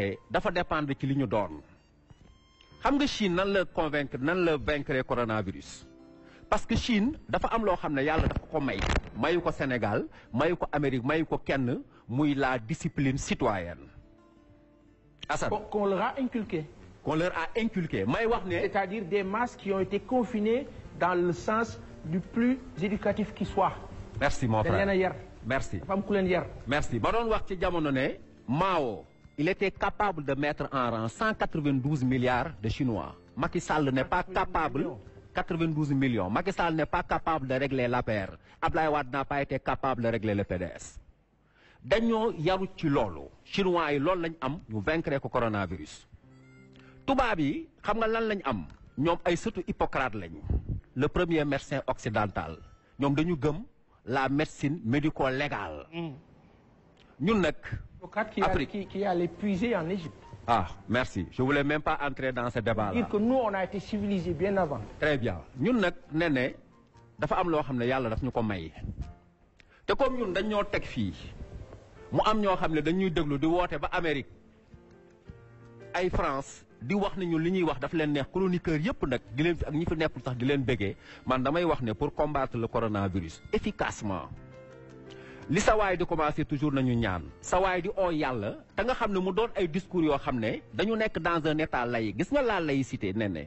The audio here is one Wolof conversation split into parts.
waxee dafa dépendre ci li ñu doon xam nga Chine nan la convaincre nan la vaincre coronavirus parce que Chine dafa am loo xam ne yàlla dafa ko may mayu ko Sénégal mayu ko Amérique mayu ko kenn muy la discipline citoyenne Assane qu'on leur a inculqué. Qu'on leur a inculqué may wax ne C'est-à-dire des masses qui ont été confinées dans le sens du plus éducatif qui soit. Merci mon frère dañ leen a yar. merci dafa am ku leen yar. merci ba doon wax ci jamono ne Mao il était capable de mettre en rang 192 milliards de Chinois Macky Sall n'est pas capable 92 millions Macky Sall n'est pas capable de régler l'APR Abdoulaye Wade n'a pas été capable de régler le PDS dañoo yaru ci loolu Chinois yi loolu lañ am ñu vaincre ko coronavirus tubaab yi xam nga lan lañ am ñoom ay surtout Hippocrate lañu le premier médecin occidental ñoom dañu gëm la médecine médico-légale ñun nag Afrique qui a l'épuisé en Égypte. Ah, merci. Je voulais même pas entrer dans ce débat-là. Dire que nous, on a été civilisés bien avant. Très bien. Ñun nag nee ne dafa am loo xam ne yàlla daf ñu ko may te comme ñun dañ ñoo teg fii mu am ñoo xam ne dañuy déglu di woote ba Amérique ay France di wax ne ñun li ñuy wax daf leen neex chroniqueur yëpp nag di leen fi ak ñi fi nekkul sax di leen bëggee man damay wax ne pour combattre le coronavirus efficacement li sa waay di commencer toujours nañu ñaan sa waay di oo yàlla te nga xam ne mu doon ay discours yoo xam ne dañu nekk dans un état laïque gis nga la laïcité ne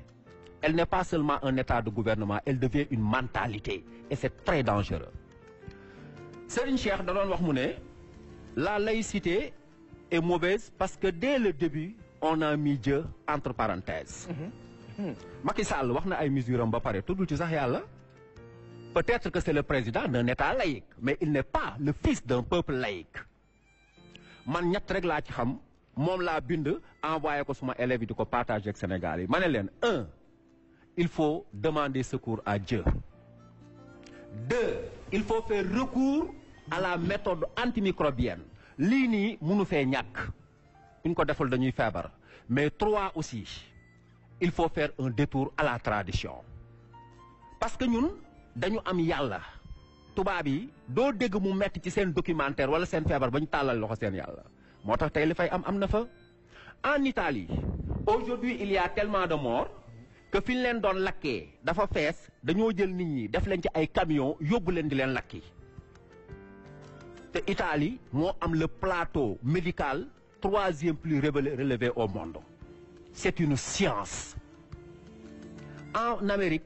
elle n'est pas seulement un état de gouvernement elle devient une mentalité et c'est très dangereux Serigne Cheikh da doon wax mu ne la laïcité est mauvaise parce que dès le début on a mis Dieu entre parenthèses Macky Sall wax na ay mesures am ba pare tuddul ci sax yàlla peut-être que c'est le président d'un état laïque mais il n'est pas le fils d'un peuple laïque man ñett rek laa ci xam moom laa bind envoyé ko suma élèves yi di ko partager ak Sénégal yi ma ne leen 1 il faut demander secours à Dieu 2 il faut faire recours à la méthode antimicrobienne lii nii mënu fee ñàkk buñ ko deful dañuy feebar mais 3 aussi il faut faire un détour à la tradition parce que ñun dañu am yàlla tubaab yi doo dégg mu metti ci seen documentaire wala seen feebar ba ñu tàllal loxo seen yàlla moo tax tey li fay am na fa en Italie aujourd'hui il y a tellement de morts que fi ñu leen doon lakkee dafa fees dañoo jël nit ñi def leen ci ay camions yóbbu leen di leen lakki te Italie moo am le plateau médical 3e plus relevé au monde c'est une science en Amérique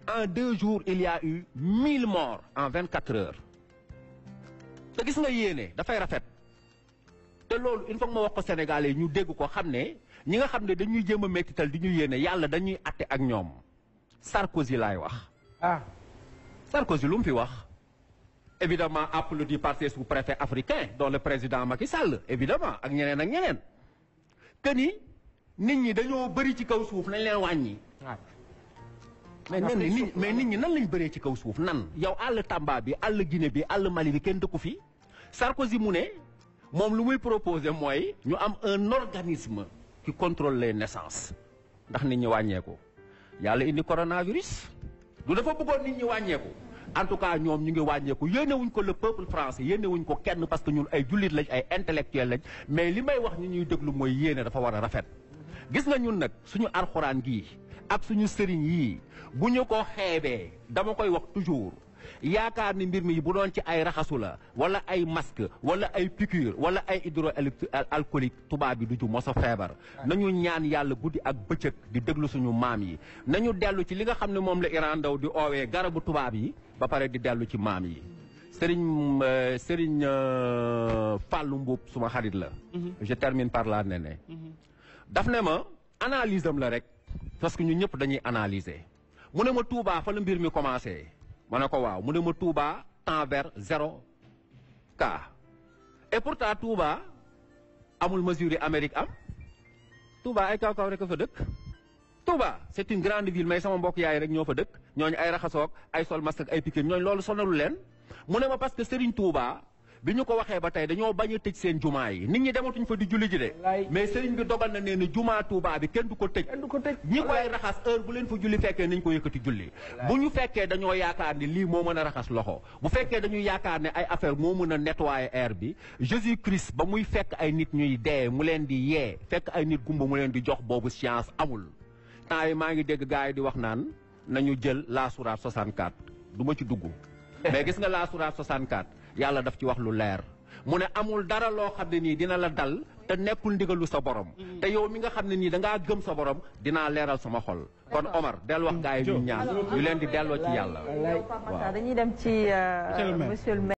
en 2 jours il y a eu 1000 morts en 24 heures te gis nga yéene dafay rafet te loolu il faut que ma wax ko Sénégalais ñu dégg ko xam ne ñi nga xam ne dañuy jéem a mettital di ñu yéene yàlla dañuy atte ak ñoom Sarkozy laay wax. Ah Sarkozy lu mu fi wax évidemment applaudi par ses sous-préfets africains dont le président Macky Sall évidemment ak ñeneen ak ñeneen que ni nit ñi dañoo bëri ci kaw suuf nañ leen wàññi. mais nit ñi nan lañ bëree ci kaw suuf nan yow àll Tamba bi àll Guinée bi àll Mali bi kenn dëkku fi Sarkozy mu ne moom lu muy proposé mooy ñu am un organisme qui contrôle les naissances ndax nit ñi wàññeeku yàlla indi coronavirus du dafa bëggoon nit ñi wàññeeku en tout cas ñoom ñu ngi wàññeeku yéenewuñ ko le peuple français yéenewuñ ko kenn parce que ñun ay jullit lañ ay intellectuels lañ mais li may wax ñi ñuy déglu mooy yéene dafa war a rafet gis nga ñun nag suñu arxuraan gii ak suñu sëriñ yii bu ñu ko xeebee dama koy wax toujours yaakaar ni mbir mi bu doon ci ay raxasu la wala ay masque wala ay piqûre wala ay hydroalcoolique tubaab bi du ci mos a feebar nañu ñaan yàlla guddi ak bëccëg di déglu suñu maam yi nañu dellu ci li nga xam ne moom la Iran Ndaw di oowee garabu tubaab yi ba pare di dellu ci maam yi sëriñ Fallou Mboup suma xarit la je termine par là ne daf ne ma analyse am la rek parce que ñun ñëpp dañuy analyser mu ne ma Touba fa la mbir mi commencé ma ne ko waaw mu ne ma Touba temps vers 0 cas et pourtant Touba amul mesure yi Amérique am Touba ay kaw-kaw rek a fa dëkk Touba c'est une grande ville mais sama mbokk yaay rek ñoo fa dëkk ñooñu ay raxasoog ay sol masque ak ay piqûre ñooñu loolu sonalu leen mu ne ma parce que Serigne Touba bi ñu ko waxee ba tey dañoo bañ a tëj seen jumaa yi nit ñi dematuñ fa di julli ji de mais sëriñ bi dogal na nee na jumaa Touba bi kenn du ko tëj ñi koy raxas heure bu leen fa julli fekkee nañ ko yëkkati julli bu ñu fekkee dañoo yaakaar ni lii moo mën a raxas loxo bu fekkee dañuy yaakaar ne ay affaire moo mën a nettoyer air bi Jésus Christ ba muy fekk ay nit ñuy dee mu leen di yee fekk ay nit gumba mu leen di jox boobu science amul temps yi maa ngi dégg gars yi di wax naan nañu jël la sourate 64 du ma ci dugg mais gis nga la sourate 64 yàlla daf ci wax lu leer mu ne amul dara loo xam ne nii dina la dal te nekkul ndigalu sa borom te yow mi nga xam ne nii da ngaa gëm sa borom dinaa leeral sama xol kon Omar del wax gars yi ñu ñaan ñu leen di delloo ci yàlla dañuy dem ci monsieur le maire